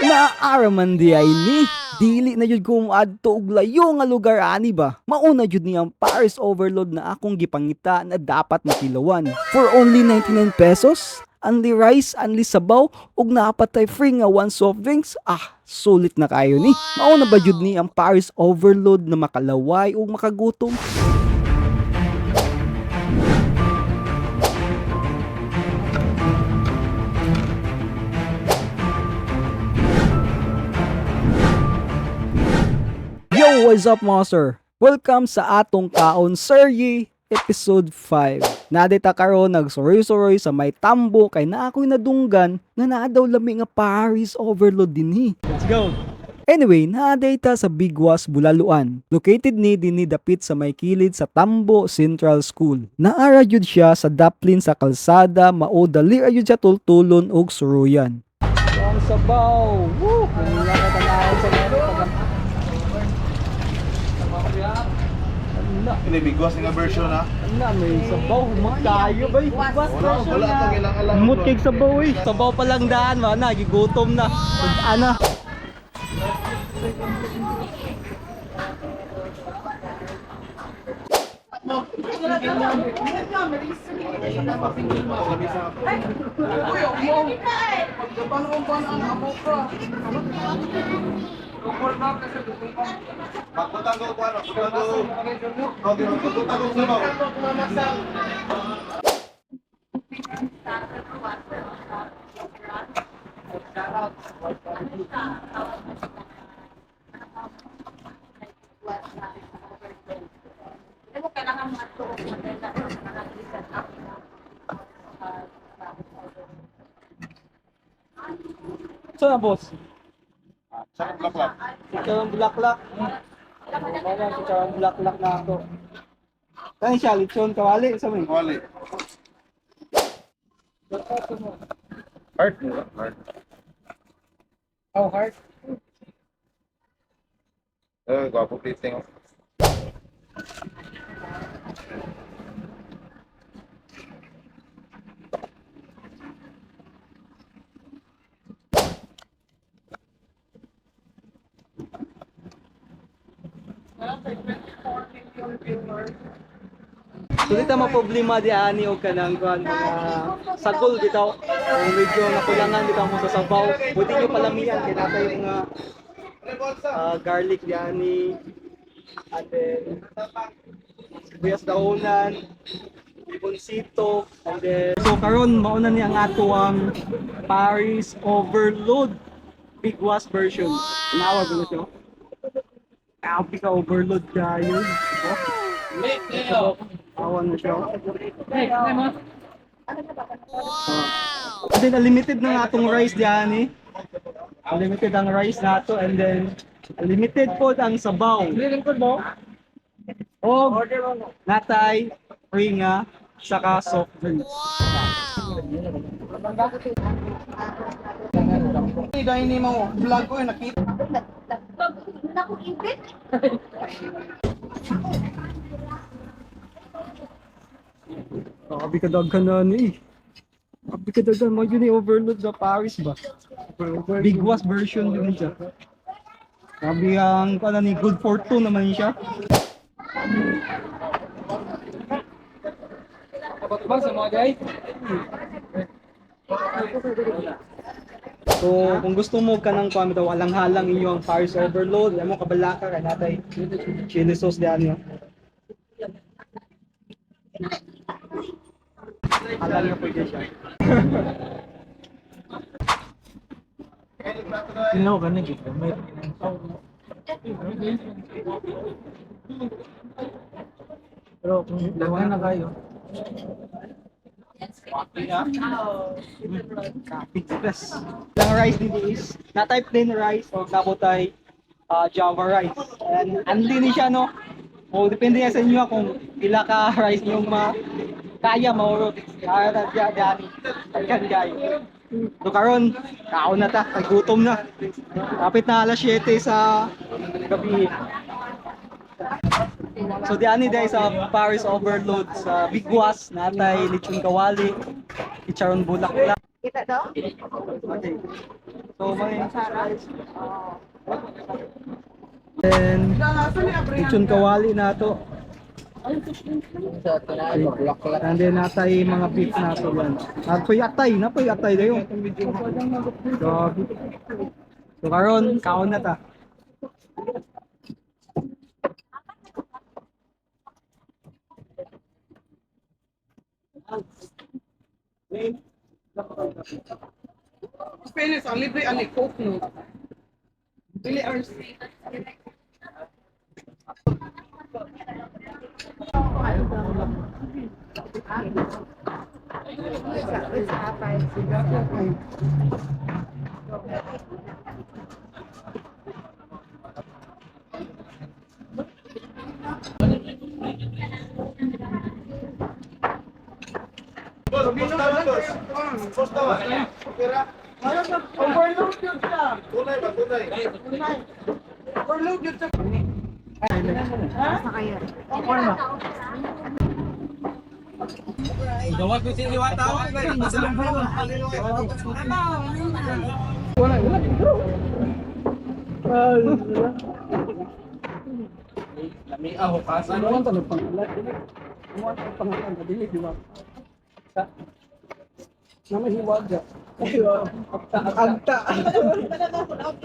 Naaraman di ay ni. Dili na jud ko moadto og layo nga lugar ani ba. Mauna jud ni ang Paris Overload na akong gipangita na dapat makilawan. For only 99 pesos, only rice, only sabaw, ug naapatay free nga one soft drinks. Ah, sulit na kayo ni. Mauna ba jud ni ang Paris Overload na makalaway ug makagutom? Yo, what's up mga sir? Welcome sa atong Kaon Serye episode 5. Nadita karon nagsuroy-suroy sa may tambo kay naa ako'y nadunggan nga naa daw lami nga Paris Overload dinhi. Let's go. Anyway, naadayta sa Bigwas, Bulaluan. Located ni dinhi dapit sa may kilid sa Tambo Central School. Naara jud siya sa daplin sa kalsada, mao dali ra jud siya tultulon og suruyan. Ang sabaw. Woo! Wala ka tanawon sa mga. Ano? Ini bigwas nga version ha. Ano, may sabaw. Kayo ba? Wala, wala to kailangan lang. Mut kay sabaw eh. Sabaw pa lang daan, wala na, gigutom na. Ana. Pagputang ko kuan, pagputang ko. Okay, pagputang ko sabaw. Saan na, boss? Sa bulaklak. Ikaw ang bulaklak. Wala, ikaw ang bulaklak na ako. Kani siya, lechon kawali, sa may. Wali. Heart mo, heart. Oh, heart. Eh, gwapo plating. Sulit ang mga problema di ani og kanang kuan mga sagol bitaw. O medyo nakulangan bitaw mo sa sabaw. Pwede nyo palamian kay natay mga garlic di ani. And then sibuyas daunan, libonsito, and then So karon mauna ni ang ato ang Paris Overload Bigwas version. Nawag ko na siya. Grabe ka overload kayo. Awan na siya. And then unlimited na nga atong rice diyan eh. Unlimited ang rice nato and then unlimited po ang sabaw. Og natay free nga saka soft drinks. Dahil ni mo vlog ko nakita. Naku, ibit. Grabe ka daghan na ano eh. Grabe ka daghan mo yun eh, overload sa Paris ba? Bigwas version yun siya. Grabe ang ano ni good for two naman siya. Abot ba sa mga guys? So, kung gusto mo ka ng kuan daw alang-halang inyo ang Paris Overload, alam mo kabalaka kay natay chili sauce diyan yo. Alam niyo pwede siya. Sino ka na gid may. Pero kung daghan na kayo. Big best. Ang rice dito is natay plain rice o kabotay Java rice. And anli ni siya no. O depende yan sa inyo kung ila ka rice niyong ma kaya mauro. Kaya ta diya dani. Daghan kayo. So karon, kaon na ta, kay gutom na. Kapit na alas 7 sa gabi. So di ani dahil sa Paris Overload sa Bigwas natay lechon kawali, chicharon bulaklak. Kita daw? Okay. So may Then lechon kawali na to. And then natay mga beef na to yan. At poy atay, na poy atay dayo. Grabe. So karon kaon na ta. Fairness, ang libre ani Coke no. Dili ours. Boss, boss tama, boss. Boss tama. Pera. Overload yun siya. Tunay ba, tunay? Overload yun siya. Ano lang tanong pangalan? Ano ang pangalan? Dili di ba? Sa Namahiwag. Agta.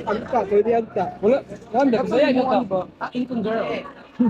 Agta, pwede agta. Wala. Nanda, saya ka. Ah, girl.